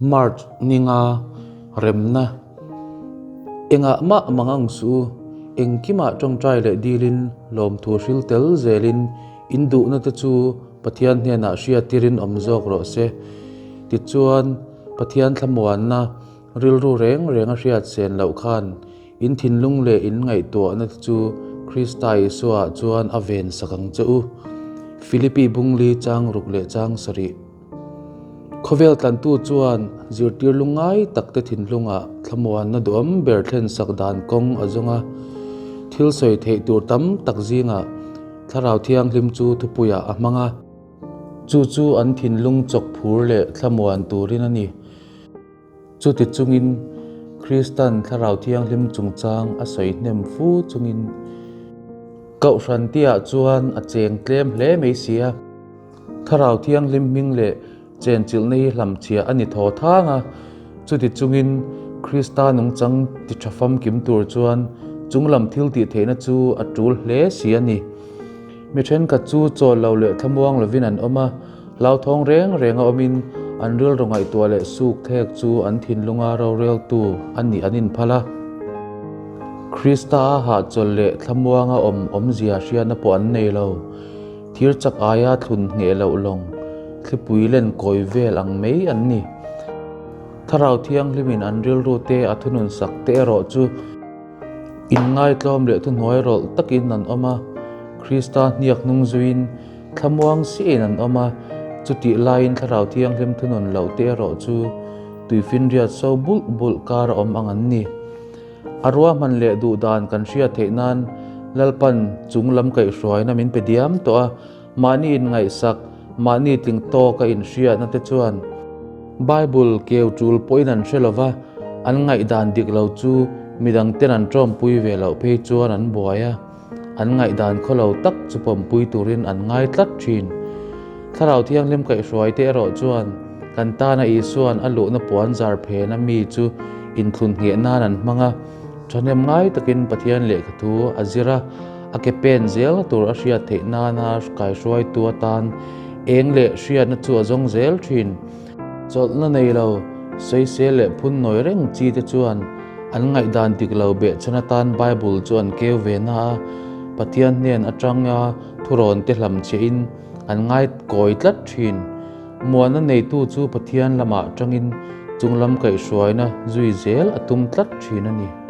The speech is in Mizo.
March ninga remna engah mah mang ang suh u, engkimah tawngtai leh dilin lawmthu hril tel zelin in duhna te chu Pathian hnenah hriatirin awm zawk rawh se. Tichuan, Pathian thlamuanna rilru reng reng a hriat sen loh khan in thinlung leh in ngaihtuahna te chu Krista Isua ah chuan a ven sak ang che u. Philippi bungli chang ruk leh chang sarih. Khawvel tlantu chuan zirtir lungngai takte thinlungah thlamuanna duhawm ber thlen sak dan kawng a zawng a. Thil sawi theih tur tam tak zingah Thlarau Thianghlim chu thupuiah a hmang a. Chu chu an thinlung chawk phur leh thlamuan turin a ni. Chuti chungin Kristan Thlarau Thianghlim chungchang a sawi hnem fu chungin Kohhran tihah chuan a cheng tlem hle mai si a. Thlarau Thianghlim hming leh chenchilhna hi hlamchhiah a ni thaw thang a, chuti chungin Krista nungchang ti tha famkim tur chuan chunglam thil tih theihna chu a tul hle si a ni. Mi thenkhat chu chawl lo leh thlamuang lovin an awm a, hlauthawng reng reng a awmin an rilru ngaihtuah leh suk thlek chu an thinlunga roreltu a nih an inphal a. Krista a hahchawl leh thlamuanga awm awmzia hriatna pawh an nei lo. Thir chak aia thlun ngheh loh lawng, thlipui len kawi vel ang mai an ni. Thlarau Thianghlimin an rilru te a thunun sak te erawh chu inngaitlawm leh thuhnuai rawlh takin an awm a, Krista hniak hnung zuiin thlamuang siahin an awm a, chutih laiin Thlarau Thianghlim thunun loh te erawh chu tuifinriat so bulh bulh kar a awm ang an ni. A ruahman leh duh dan kan hriat theih nan Lalpan chung lam kaihhruaina min pe diam tawh a, mahni inngaihsak, mahni tling tawk a inhriatna te chuan Bible keu tul pawhin an hre lova, an ngaihdan dik lo chu midang ten an tawmpui ve loh phei chuan an buai a, an ngaihdan khaw lo tak chu pawmpui turin an ngai tlat thin. Thlarau Thianghlim kaihhruai te erawh chuan kan tana Isua'n a luhna puan zar phena mi chu inthlun ngheh nan an hmang a, thahnem ngai takin Pathian lehkha thu a zir a, a ke pen zelna tur a hriat theih nana kaihruaitu atan eng leh hriatna chu a zawng zel thin. Chawlhna nei lo, sawisel leh phun nawi reng chi te chuan an ngaihdan dik lo behchhan atan Bible chu an keu ve na a, Pathian hnen atanga thurawn te hlamchhiahin an ngai kawi tlat thin. Muanna neitu chu Pathian lamah tangin chunglam kaihhruaina zui zel a tum tlat thin a ni.